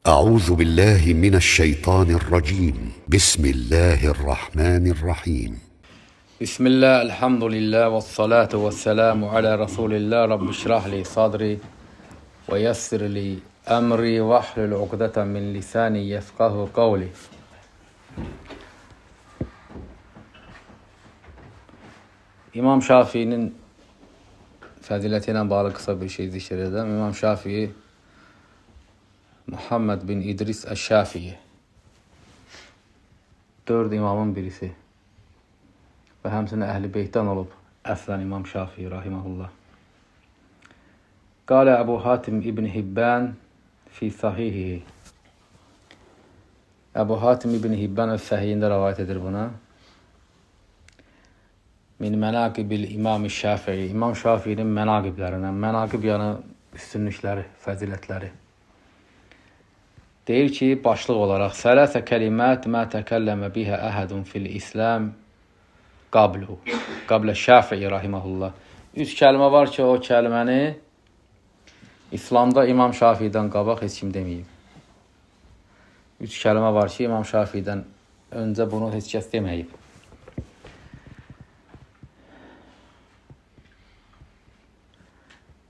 أعوذ بالله من الشيطان الرجيم. بسم الله الرحمن الرحيم. Bismillah, elhamdülillah, və salatu və selamu alə Rasulillah. Rabbi şrah li sadri və yessir li əmri və ahlul uqdətən min lisani yefqahu qavli. İmam Şafiinin fəziləti ilə bağlı qısa bir şey zikr edəm. İmam Şafii Muhammed bin İdris Əş-Şafii, 4 imamın birisi və həmçinin Əhl-i Beytdən olub əslən İmam Şafii rahimehullah. Qalə Əbu Hatim İbn Hibban fi sahihihi. Əbu Hatim İbn Hibban öz səhiyində rəvayət edir buna. Min mənaqibil İmam Şafii. İmam Şafiinin mənaqiblərindən, mənaqib yəni üstünlükləri, fəzilətləri. Deyir ki, başlıq olaraq sələsə kəlimət mə təkəlləmə bihə əhədun fil İslam qablu, qablə Şafii rahimehullah. 3 kəlmə var ki, o kəlməni İslamda İmam Şafiidən qabaq heç kim deməyib. 3 kəlmə var ki, İmam Şafiidən öncə bunu heç kəs deməyib.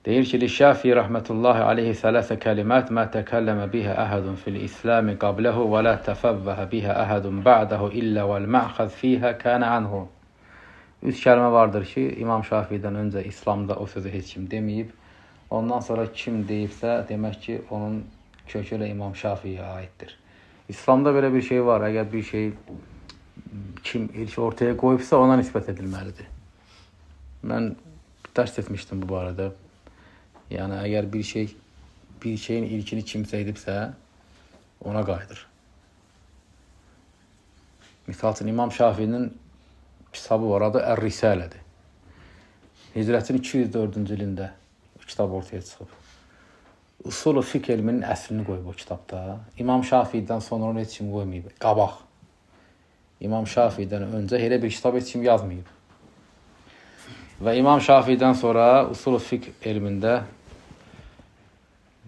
Deyir ki, Şafii rəhmətullahi aleyhi sələsə kəlimət mə təkəlləmə bihə əhədun fil İsləmi qabləhu və lə təfəvvəhə bihə əhədun bə'dəhu illə vəl-məxəz fiyhə kənə anhu. 3 kəlmə vardır ki, İmam Şafiidən öncə İslamda o sözü heç kim deməyib. Ondan sonra kim deyibsə, demək ki, onun kökü elə İmam Şafiiyə aiddir. İslamda belə bir şey var, əgər bir şey kim ilk ortaya qoyubsa, ona nisbət edilməlidir. Mən dərs etmişdim bu barədə. Yəni, əgər bir şeyin ilkini kimsə edibsə, ona qayıdır. Misal üçün, İmam Şafiinin kitabı var, adı Ər-Risələdir. Hicrətin 204-cü ilində o kitab ortaya çıxıb. Usul-u fiqh elminin əslini qoyub o kitabda. İmam Şafiidən sonra onu heç kim qoymayıb. Qabaq. İmam Şafiidən öncə elə bir kitab heç kim yazmayıb. Və İmam Şafiidən sonra usul-u fiqh elmində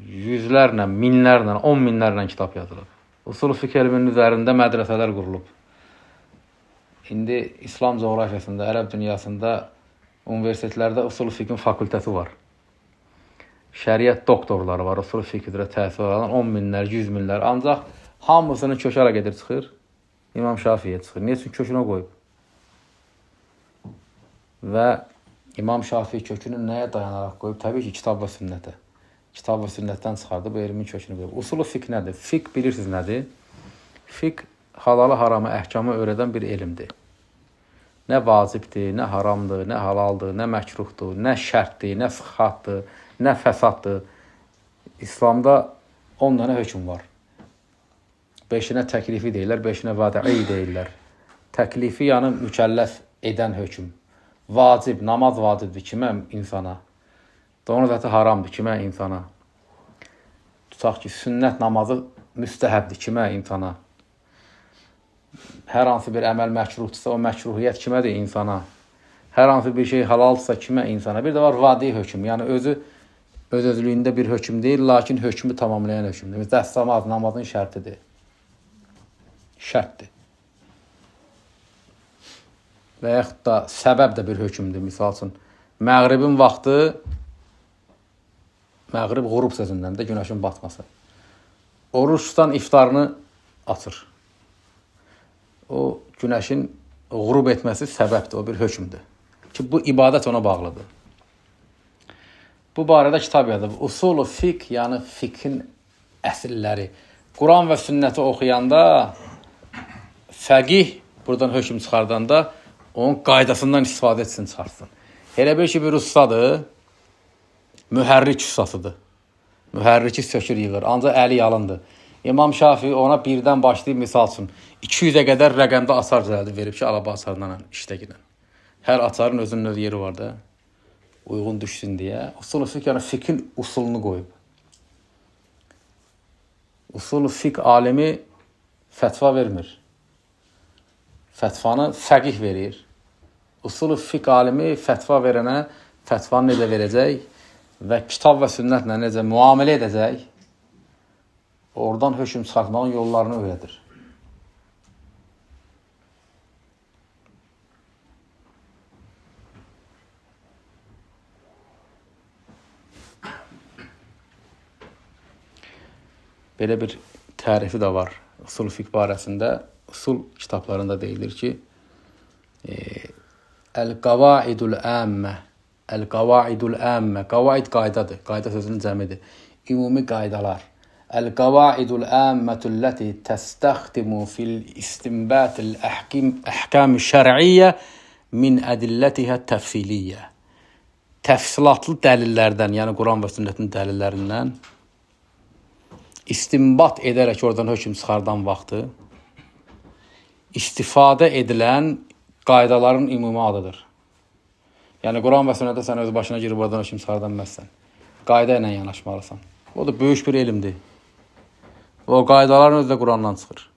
yüzlərlə, minlərlə, 10 minlərlə kitab yazılıb. Usul-u fiqh elminin üzərində mədrəsələr qurulub. İndi İslam coğrafiyasında, Ərəb dünyasında universitetlərdə usul-u fiqhin fakültəsi var. Şəriət doktorları var, usul-u fiqh üzrə təhsil alan 10 minlər, 100 minlər. Ancaq hamısının kökü hara gedir çıxır? İmam Şafiiyə çıxır. Niyə? Çünki kökünə qoyub. Və İmam Şafii kökünü nəyə dayanaraq qoyub? Təbii ki, kitab və sünnətə. Kitab və sünnətdən çıxardı, bu elmin kökünü qoyub. Usul-u fiqh nədir? Fiqh bilirsiniz nədir? Fiqh halalı, haramı, əhkamı öyrədən bir elmdir. Nə vacibdir, nə haramdır, nə halaldır, nə məkruhdur, nə şərtdir, nə sıxhatdır, nə fəsaddır. İslamda 10 dənə hökm var. 5-inə təklifi deyirlər, 5-inə vədii deyirlər. Təklifi yəni mükəlləf edən hökm. Vacib, namaz vacibdir kimə? İnsana. Donuz əti haramdır kimə? İnsana. Tutaq ki, sünnət namazı müstəhəbdir kimə? İnsana. Hər hansı bir əməl məkruhdursa, o məkruhiyyət kimədir? İnsana. Hər hansı bir şey halaldırsa, kimə? İnsana. Bir də var vadi hökm, yəni özü öz-özlüyündə bir hökm deyil, lakin hökmü tamamlayan hökmdür. Dəstəmaz namazın şərtidir. Şərtdir. Və yaxud da səbəb də bir hökmdür. Misal üçün, məğribin vaxtı, məğrib qurub sözündən də günəşin batması. Oruç tutan iftarını açır. O günəşin qurub etməsi səbəbdir, o bir hökmdür. Ki, bu ibadət ona bağlıdır. Bu barədə kitab yazıb. Usul-u fiqh, yəni fiqhin əsilləri. Quran və sünnəti oxuyanda fəqih buradan hökm çıxardanda onun qaydasından istifadə etsin, çıxartsın. Elə bir ki, bir ustadır, mühərrik ustasıdır. Mühərriki sökür, yığır, ancaq əli yalındır. İmam Şafii ona birdən başlayıb, misal üçün, 200-ə qədər rəqəmdə açar düzəldib verib ki, alaba açarla işlə gedən. Hər açarın özünün öz yeri var da, uyğun düşsün deyə. Usul-u fiqh, yəni fiqhin usulunu qoyub. Usul-u fiqh alimi fətva vermir. Fətvanı fəqih verir. Usul-u fiqh alimi fətva verənə fətvanı necə verəcək və kitab və sünnətlə necə müamilə edəcək, Oradan hökm çıxartmağın yollarını öyrədir. Belə bir tərifi də var usul fiqh barəsində. Usul kitablarında deyilir ki, Əl-qavaidul əmmə, əl-qavaidul əmmə, qavaid qaydadır, qayda sözünün cəmidir. Ümumi qaydalar. Əl-qavaidul əmmətülləti təstəxdimu fil istinbatil əhkam-ı şər'iyyə min ədillətihə təfsiliyyə. Təfsilatlı dəlillərdən, yəni Quran və sünnətin dəlillərindən istinbat edərək oradan hökm çıxardan vaxtı istifadə edilən qaydaların ümumi adıdır. Yəni Quran və sünnətə sən öz başına girib oradan hökm çıxarda bilməzsən. Qayda ilə yanaşmalısan. O da böyük bir elmdir. Və o qaydaların özü də Qurandan çıxır.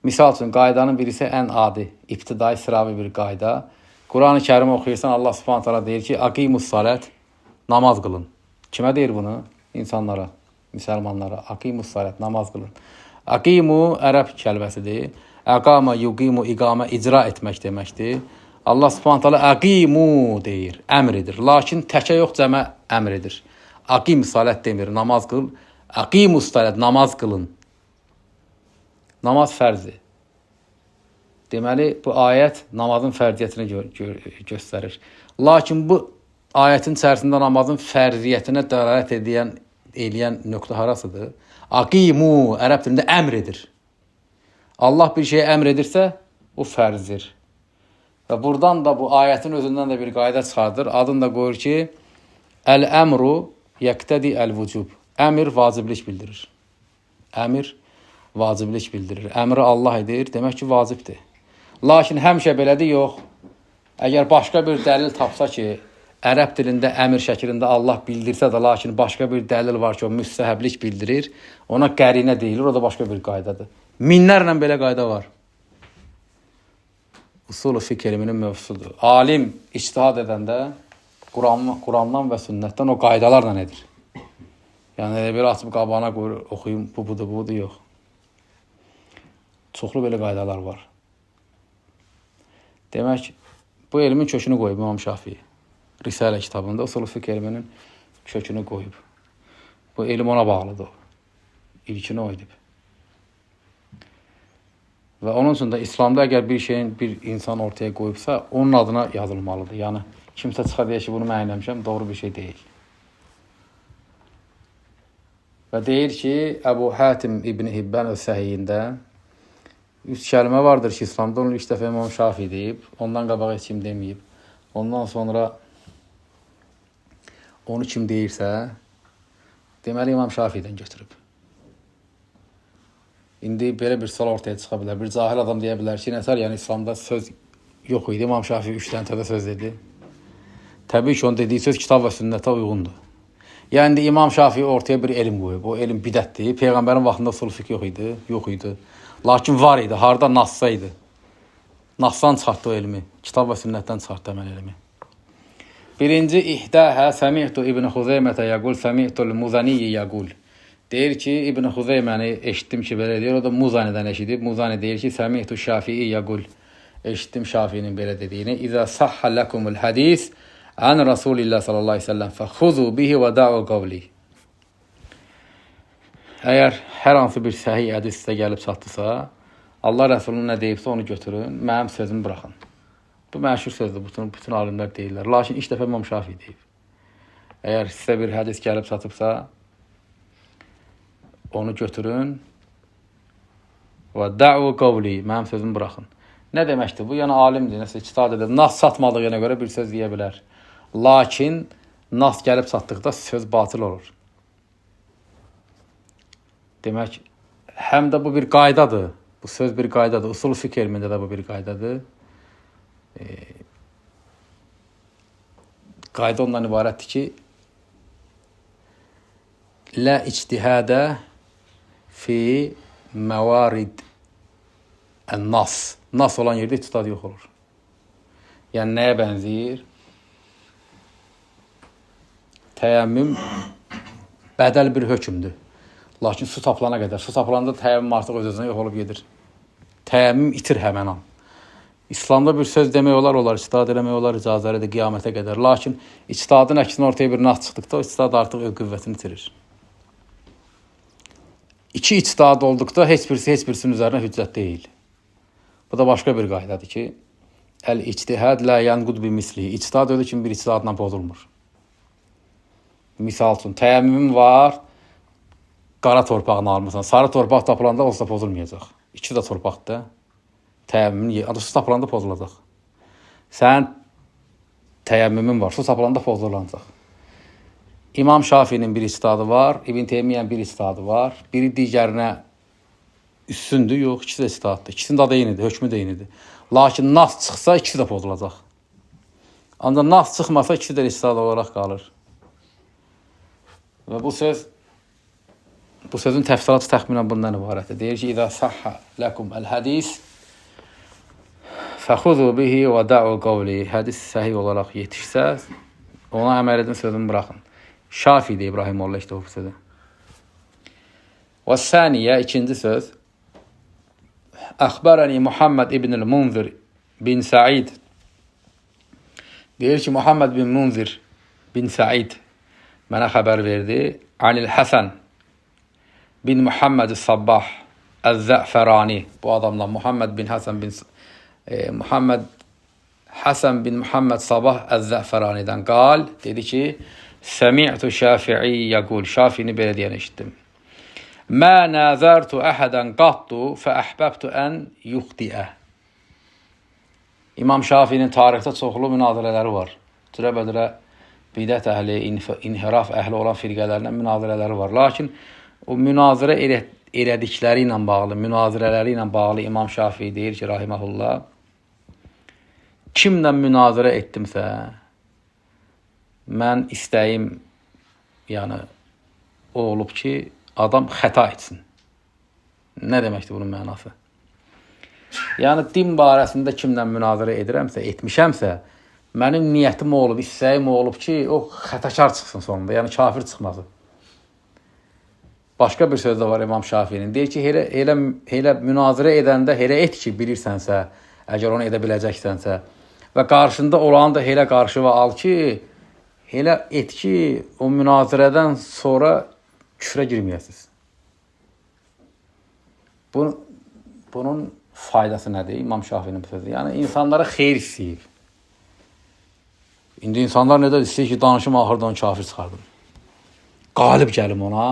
Misal üçün, qaydanın birisi ən adi, ibtidai sıravi bir qayda. Quran-ı Kərimi oxuyursan, Allah Subhanahu taala deyir ki, Aqimus salət, namaz qılın. Kimə deyir bunu? İnsanlara, müsəlmanlara. Aqimus salət, namaz qılın. Aqimu ərəb kəlməsidir. Əqama, yuqimu, iqamə, icra etmək deməkdir. Allah Subhanahu taala əqimu deyir, əmr edir. Lakin təkə yox, cəmə əmr edir. Aqim salət demir, namaz qıl. Aqimus salət, namaz qılın. Namaz fərzdir. Deməli, bu ayət namazın fərziyyətini göstərir. Lakin bu ayətin içərisində namazın fərziyyətinə dəlalət eləyən nöqtə harasıdır? Aqimu ərəb dilində əmr edir. Allah bir şeyə əmr edirsə, o fərzdir. Və buradan da bu ayətin özündən də bir qayda çıxardır. Adını da qoyur ki, Əl-əmru yəqtədi əl-vücub. Əmr vaciblik bildirir. Əmr vaciblik bildirir. Əmri Allah edir, demək ki, vacibdir. Lakin həmişə belədir, yox. Əgər başqa bir dəlil tapsa ki, ərəb dilində əmr şəklində Allah bildirsə də, lakin başqa bir dəlil var ki, o müstəhəblik bildirir, ona qərinə deyilir, o da başqa bir qaydadır. Minlərlə belə qayda var. Usul-u fiqh elminin mövzusudur. Alim ictihad edəndə Qurandan və sünnətdən o qaydalarla edir. Yəni, elə bir atıb qabağına qoyur, oxuyum, bu budur, bu budur, yox. Çoxlu belə qaydalar var. Demək, bu elmin kökünü qoyub İmam Şafii. Risalə kitabında usul-u fiqh elminin kökünü qoyub. Bu elm ona bağlıdır. İlkini o edib. Və onun üçün də İslamda əgər bir şeyin bir insan ortaya qoyubsa, onun adına yazılmalıdır. Yəni, kimsə çıxa deyə ki, bunu mən eləmişəm, doğru bir şey deyil. Və deyir ki, Əbu Hatim İbn Hibban öz səhiyində üç kəlmə vardır ki, İslamda onu ilk dəfə İmam Şafii deyib, ondan qabaq heç kim deməyib. Ondan sonra onu kim deyirsə, deməli İmam Şafiidən götürüb. İndi belə bir sual ortaya çıxa bilər. Bir cahil adam deyə bilər ki, nətər, yəni İslamda söz yox idi. İmam Şafii 3 dənə təzə söz dedi. Təbii ki, onun dediyi söz kitab və sünnətə uyğundur. Yəni İmam Şafii ortaya bir elm qoyub. O elm bidətdir. Peyğəmbərin vaxtında usul fiqh yox idi, yox idi. Lakin var idi, harda Nassa idi. Nassan çıxartdı o elmi. Kitab və sünnətdən çıxartdı həmən elmi. Birinci, İhdəhə səmi'tu İbn Xuzeymətə yəqul, səmi'tul Muzaniyyi yəqul. Deyir ki, İbn Xuzeyməni eşitdim ki, belə deyir. O da Muzanidən eşidib. Muzani deyir ki, səmi'tu Şafii yəqul. Eşitdim Şafiinin belə dediyini. İzə sahhə ləkumul hədis ən Rasulillah sallallahu aleyhi ve sellem fəxuzu bihi və da'u qavli. Əgər hər hansı bir səhih hədis sizə gəlib çatdısa, Allah Rəsulunun nə deyibsə onu götürün, mənim sözümü buraxın. Bu məşhur sözdür, bütün alimlər deyirlər. Lakin ilk dəfə İmam Şafii deyib. Əgər sizə bir hədis gəlib çatıbsa, onu götürün və da'u qavli, mənim sözümü buraxın. Nə deməkdir bu? Yəni alimdir, nəsə ictihad edir. Nas çatmadığına görə bir söz deyə bilər. Lakin nas gəlib çatdıqda söz batıl olur. Demək, həm də bu bir qaydadır. Bu söz bir qaydadır. Usul fiqh elmində də bu bir qaydadır. Qayda ondan ibarətdir ki, Lə ictihadə fi məvarid ən-nas. Nas olan yerdə ictihad yox olur. Yəni, nəyə bənzəyir? Təyəmmüm bədəl bir hökmdür. Lakin su tapılana qədər. Su tapılanda təyəmmüm artıq öz-özünə yox olub gedir. Təyəmmüm itir həmən an. İslamda bir söz demək olar, olar, ictihad eləmək olar, icazəlidir qiyamətə qədər. Lakin ictihadın əksinə ortaya bir nas çıxdıqda, o ictihad artıq öz qüvvətini itirir. İki ictihad olduqda heç birisi heç birisinin üzərinə hüccət deyil. Bu da başqa bir qaydadır ki, əl-ictihad la yanqud bi mislihi. İctihad özü kimi bir ictihadla pozulmur. Misal üçün, təyəmmüm var, qara torpağını almısan. Sarı torpaq tapılanda olsa pozulmayacaq. İki də torpaqdır. Təyəmmümün, adı su tapılanda pozulacaq. Sənin təyəmmümün var, su tapılanda pozulacaq. İmam Şafinin bir ictihadı var, İbn Teymiyyənin bir ictihadı var. Biri digərinə üstündür, yox, ikisi də ictihaddır. İkisinin adı eynidir, hökmü də eynidir. Lakin nas çıxsa ikisi də pozulacaq. Ancaq nas çıxmasa ikisi də ictihad olaraq qalır. Və bu söz, bu sözün təfsilatı təxminən bundan ibarətdir. Deyir ki, İzə sahha ləkum əl-hədis fəxuzu bihi və da'u qavli. Hədis səhih olaraq yetişsə, ona əməl edin, sözünü buraxın. Şafi deyib Rahimullah işte bu sözü. Və saniyə, ikinci söz. Əxbərəni Muhammed ibn-i Munzir bin Sa'id. Deyir ki, Muhammed bin Munzir bin Sa'id mənə xəbər verdi. Anil Həsən bin Muhammed Sabbah Əz-Zəfərani. Bu adamdan Muhammed bin Həsən bin Muhammed Həsən bin Muhammed Sabah Əz-Zəfəranidən qal dedi ki, Səmi'tu Şafi'i yəqul. Şafini belə deyən eşitdim. Mə nəzərtu əhədən qattu fəəhbəbtu ən yuxdiə. İmam Şafinin tarixdə çoxlu münazirələri var. Cürəbəcürə bidət əhli, inhiraf əhli olan firqələrlə münazirələri var. Lakin o münazirə elədikləri ilə bağlı, münazirələri ilə bağlı İmam Şafii deyir ki, rahiməhullah, kimlə münazirə etdimsə, mən istəyim, yəni o olub ki, adam xəta etsin. Nə deməkdir bunun mənası? Yəni, din barəsində kimlə münazirə edirəmsə, etmişəmsə, mənim niyyətim o olub, istəyim o olub ki, o xətakar çıxsın sonunda, yəni kafir çıxmasın. Başqa bir söz də var İmam Şafinin. Deyir ki, elə münazirə edəndə elə et ki, bilirsənsə, əgər onu edə biləcəksənsə və qarşında olanı da elə qarşıva al ki, elə et ki, o münazirədən sonra küfrə girməyəsiniz. Bunun faydası nədir? İmam Şafinin bu sözü. Yəni, insanlara xeyir istəyir. İndi insanlar nə də istəyir ki, danışım axırda onu kafir çıxardım. Qalib gəlim ona.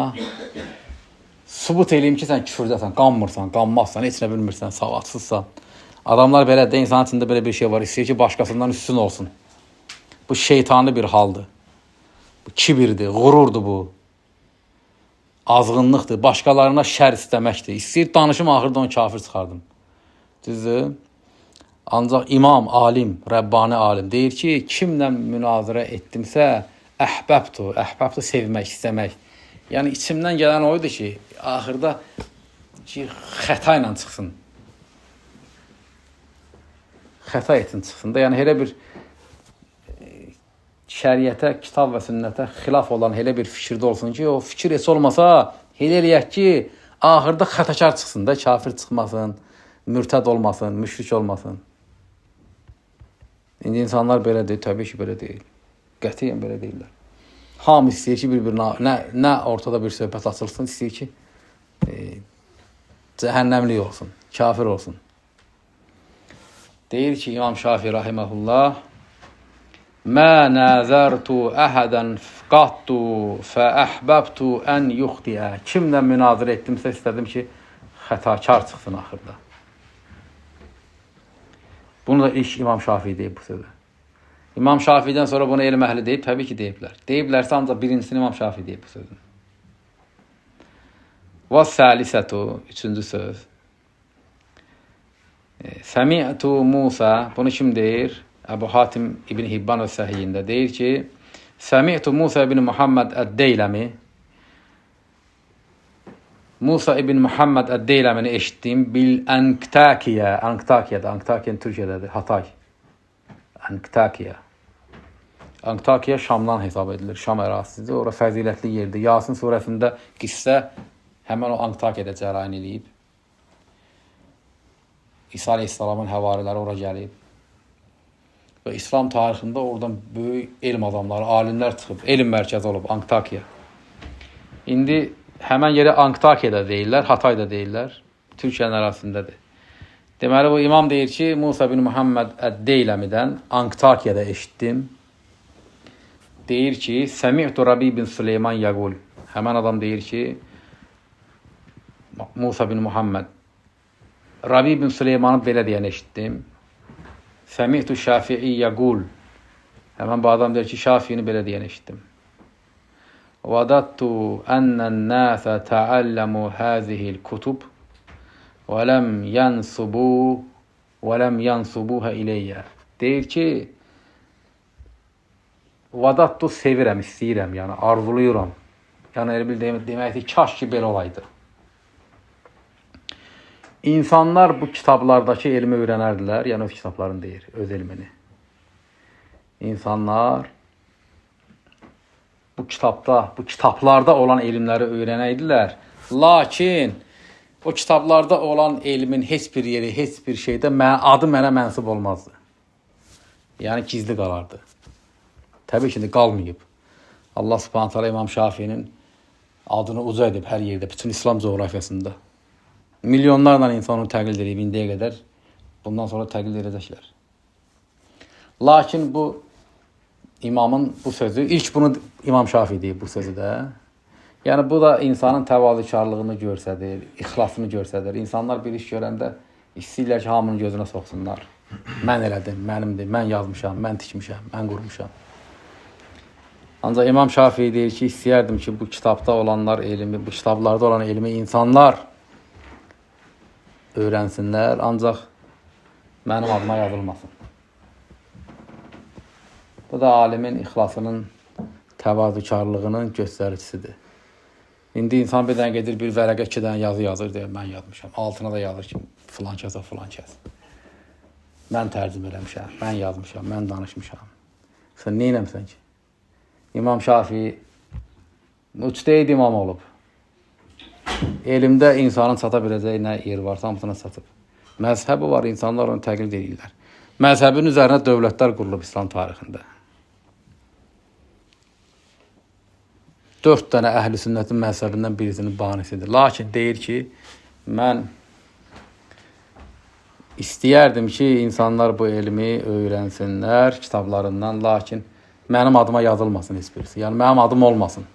Sübut eləyim ki, sən küfürdəsən, qanmırsan, qanmazsan, heç nə bilmirsən, savadsızsan. Adamlar belə də, insanın içində belə bir şey var, istəyir ki, başqasından üstün olsun. Bu şeytani bir haldır. Bu kibirdir, qürurdur bu. Azğınlıqdır, başqalarına şər istəməkdir. İstəyir, danışım, axırda onu kafir çıxardım. Düzdür? Ancaq imam, alim, Rəbbani alim deyir ki, kimlə münazirə etdimsə, əhbəbdir, əhbəbdir sevmək, istəmək. Yəni, içimdən gələn o idi ki, axırda ki, xəta ilə çıxsın. Xəta etsin, çıxsın da. Yəni, elə bir şəriətə, kitab və sünnətə xilaf olan elə bir fikirdə olsun ki, o fikir heç olmasa, elə eləyək ki, axırda xətakar çıxsın da, kafir çıxmasın, mürtəd olmasın, müşrik olmasın. İndi insanlar belə deyil, təbii ki, belə deyil. Qətiyyən belə deyirlər. Hamı istəyir ki, bir-birinə nə ortada bir söhbət açılsın, istəyir ki, cəhənnəmlik olsun, kafir olsun. Deyir ki, İmam Şafii rahiməhullah, Mə nəzərtu əhədən qattu fəəhbəbtu ən yuxdiə. Kimlə münazirə etdimsə, istədim ki, xətakar çıxsın axırda. Bunu da ilk İmam Şafii deyib bu sözü. İmam Şafiidən sonra bunu elm əhli deyib, təbii ki, deyiblər. Deyiblərsə ancaq birincisini İmam Şafii deyib bu sözün. Və səlisətu, üçüncü söz. Səmi'tu Musa, bunu kim deyir? Əbu Hatim İbn Hibban öz səhiyyində deyir ki, Səmi'tu Musa ibn Muhammed Əd-Deyləmi, Musa ibn Muhammed Əd-Deyləmini eşitdim bil Ənktakiyə, Ənktakiyədə, Ənktakiyə Türkiyədədir, Hatay. Ənktakiyə. Ənktakiyə Şamdan hesab edilir, Şam ərazisidir, ora fəzilətli yerdir. Yasin surəsində qissə Həmən o Antakiyada cərayan eləyib. İsa əleyhissalamın həvariləri ora gəlib. Və İslam tarixində oradan böyük elm adamları, alimlər çıxıb, elm mərkəzi olub Antakiya. İndi həmən yerə Antakiyada deyirlər, Hatayda deyirlər. Türkiyənin ərazisindədir. Deməli, bu imam deyir ki, Musa bin Muhammed Əd-Deyləmidən Antakiyada eşitdim. Deyir ki, Səmi'tu Rabi bin Süleyman yəqul. Həmən adam deyir ki, Musa bin Muhammed Rabi bin Süleymanı belə deyən eşitdim. Səmi'tu Şafi'i yəqul. Həmən bu adam deyir ki, Şafi'ini belə deyən eşitdim. Vadattu ennən-nəsə təalləmu hâzihil kutub və ləm yansubuhə iləyyə. Deyir ki, vadattu sevirəm, istəyirəm, yəni arzuluyuram. Yəni elə bil deməkdir, kaş ki belə olaydı. İnsanlar bu kitablardakı elmi öyrənərdilər, yəni öz kitablarını deyir, öz elmini. İnsanlar bu kitabda, bu kitablarda olan elmləri öyrənəydilər. Lakin o kitablarda olan elmin heç bir yeri, heç bir şeydə adı mənə mənsub olmazdı. Yəni gizli qalardı. Təbii ki, qalmayıb. Allah Subhanahu taala İmam Şafiinin adını uca edib hər yerdə, bütün İslam coğrafiyasında. Milyonlarla insan onu təqlid edib indiyə qədər. Bundan sonra təqlid edəcəklər. Lakin bu imamın bu sözü, ilk bunu İmam Şafii deyib bu sözü də. Yəni bu da insanın təvazökarlığını göstərir, ixlasını göstərir. İnsanlar bir iş görəndə istəyirlər ki, hamının gözünə soxsunlar. Mən elədim, mənimdir, mən yazmışam, mən tikmişəm, mən qurmuşam. Ancaq İmam Şafii deyir ki, istəyərdim ki, bu kitabda olanlar elmi, bu kitablarda olan elmi insanlar öyrənsinlər, ancaq mənim adıma yazılmasın. Bu da alimin ixlasının, təvazökarlığının göstəricisidir. İndi insan bir dənə gedir, bir vərəqə, iki dənə yazı yazır, deyir, mən yazmışam. Altına da yazır ki, filan kəsə, filan kəs. Mən tərcümə eləmişəm, mən yazmışam, mən danışmışam. Sən nə eləmsən ki? İmam Şafii müctehid imam olub. Elmdə insanın çata biləcəyi nə yer varsa, hamısına çatıb. Məzhəbi var, insanlar onu təqlid edirlər. Məzhəbin üzərinə dövlətlər qurulub İslam tarixində. 4 dənə əhl-i sünnətin məzhəbindən birisinin banisidir. Lakin deyir ki, mən istəyərdim ki, insanlar bu elmi öyrənsinlər kitablarından, lakin mənim adıma yazılmasın heç birisi. Yəni, mənim adım olmasın.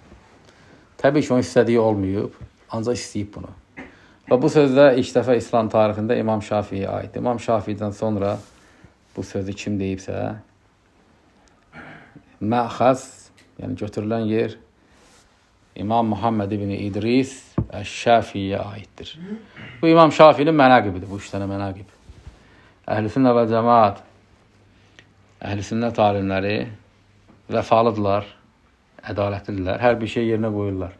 Təbii ki, onun istədiyi olmayıb, ancaq istəyib bunu. Və bu sözdə ilk dəfə İslam tarixində İmam Şafiiyə aiddir. İmam Şafiidən sonra bu sözü kim deyibsə, məxəz, yəni götürülən yer İmam Muhammed ibn İdris Əş-Şafiiyə aiddir. Bu İmam Şafiinin mənaqibidir, bu üç dənə mənaqib. Əhl-i sünnə və cəmaat, əhl-i sünnət alimləri vəfalıdırlar, ədalətlidirlər, hər bir şey yerinə qoyurlar.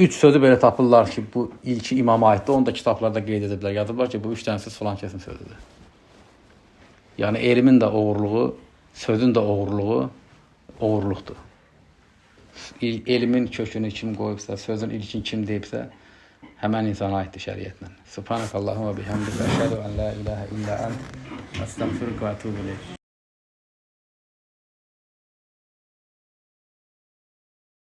Üç sözü belə tapırlar ki, bu ilki imama aiddir, onu da kitablarda qeyd ediblər, yazıblar ki, bu üç dənə söz filan kəsin sözüdür. Yəni, elmin də oğurluğu, sözün də oğurluğu oğurluqdur. Elmin kökünü kim qoyubsa, sözün ilkin kim deyibsə, həmən insana aiddir şəriətlə. Subhanəkallahumma bihamdika, əşhədu ən la ilahə illə ənt, əstəğfiruka və ətubu ileyk.